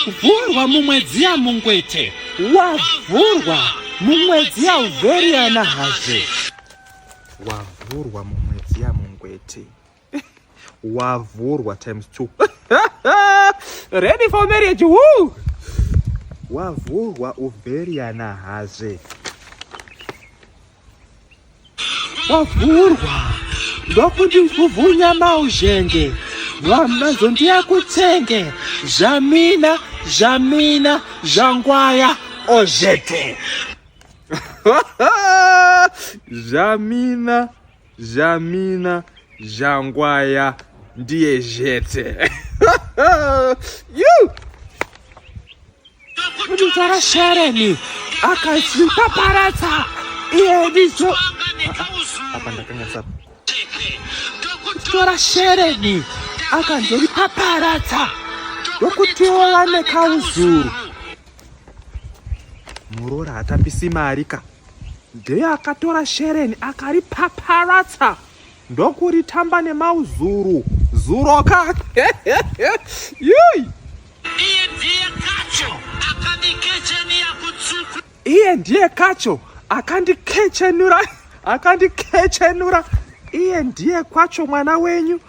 Vhurwa mumwedzi yamungwete. Wavhurwa mumwedzi yauvheriana hazve. Wavhurwa mumwedzi yamungwete. Wavhurwa times 2. Ready for marriage. Woo! Wavhurwa uvheriana hazve. Wavhurwa ndokundivhuvhunya mauzhenge vamazondiya kutsenge zvamina zvamina zvangwaya ozhete. Zvamina zvamina zvangwaya ndiye zhete. You! Kunditara shereni akazipaparatsa iye ndizo apa ndakanganisa kutora shereni akanzoripaparatsa ndokutiova nekauzuru. Muroora hatambisi mari ka ndiye akatora shereni akaripaparatsa ndokuritamba nemauzuru zuroka. Yui! Iye ndiye kacho akandikechenia kutsuku. Iye ndiye kacho akandikechenura, akandikechenura. Iye ndiye kwacho mwana wenyu.